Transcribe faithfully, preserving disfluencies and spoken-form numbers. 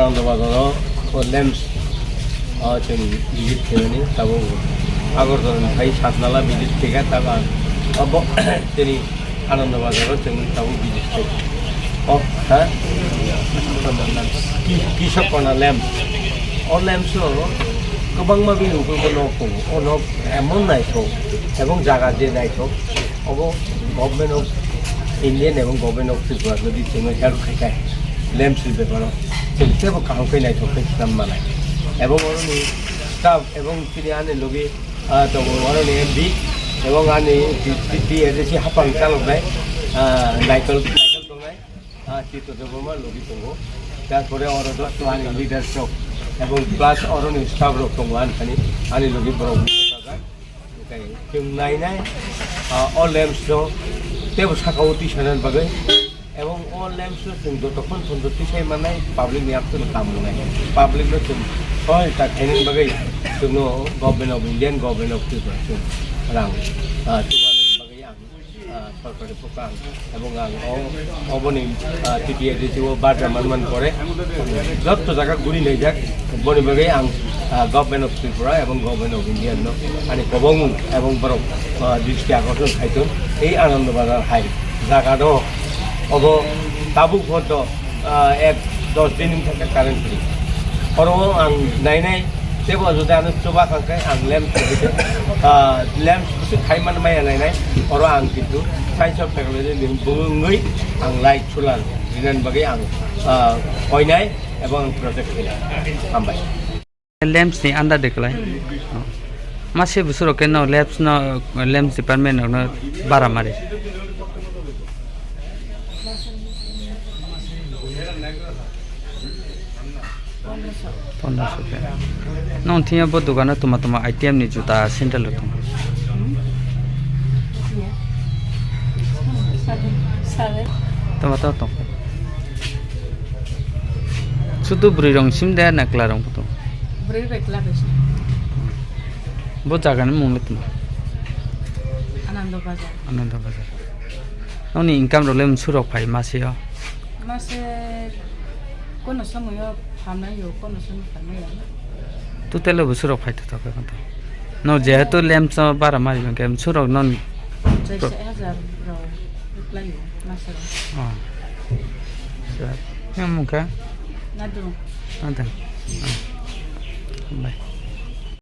Ananda Bazar o, o lamps, o, chwng visit khaimani, tabuk Agartala ni phai Satnala visit khaikha, tabuk ang obo chini Ananda Bazar o chwng tabuk visit khai. O, ha? Ki-, Kishok Kona lamps. O lamps o kwbangma bini ugurgo nok tongo. O nok emon naithok ebong jaga je naithok. Obo Government of Indian ebong Government of Tripura jodi chwngno help khai khai, lamps ni beparo chwng teibo kaham khe naithok khe swnam manai. Ebong oroni staff ebong chini ani logi, ah, tongo oroni M D ebong ani T T A D C hapang chaloknai, ah, Naikol, Naikol tongnai, ah, Chitra Debbarma logi tongo. Tarpore oro joto ani leaders rok ebong plus oroni staff rok tongo ani thani, ani logi borok. Chwng nainai, ah, o lamps no teibo saka o twi sanani bagwi, ebong o lamps no chwng jotokhon photo twi sai mannai, public ni yakung no kam wngnai, public no chwng sohajta khainani bagwi chwngno Government of Indian, Government of Tripura chwng rang, ah, chubanani bagwi ang, ah, sorkari pokha ang Ebong ang o, oboni, ah, T T A D C o barja manman pore, jotto jaga guri naijak, boni bagwi ang, ah, Government of Tripura ebong Government of India no ani kobong ebong borok, ah, dristi akorson khaitong. Ei Ananda Bazar hai jaga do, obo tabuk photo, ah, ek dos din wngkha khe current free. Oro ang nainai, teibo jodi ano chuba kha khe ang lamp, ah, lamp bwswk khai man maya nainai. Oro ang kintu science of technology ni bwngwi ang light solar rinani bagwi ang, ah, koinai ebong ang project khainai. Hambai. Lamps ni anda de kwlai. Mase bwswk rok khe no lamps no, lamps department rok no bara mari. Pondroso khe. Nong thia bo dogano tuma tuma item ni juta sandal rok tongo. Tuma tuma tong. Sudu bwrwi rong sim de na kla rong bo tong. Bwrwi bai kla bai sim. Bo jaga ni mung le tuma. Anando Bazar. Anando Bazar. Nongni income rok le msu rok phai mase o? Mase kono somoyo phamnai yo, kono somoyo phamnai ya. Total o bwswk rok phai thok thok khe. No jehetu lamps o bara mari hwnkhe msu rok non chai pro- sai hajar rok reply yo mase rok. Oh. Sir. Yang mungkha? Nadung. Nadung. Oh. Bye.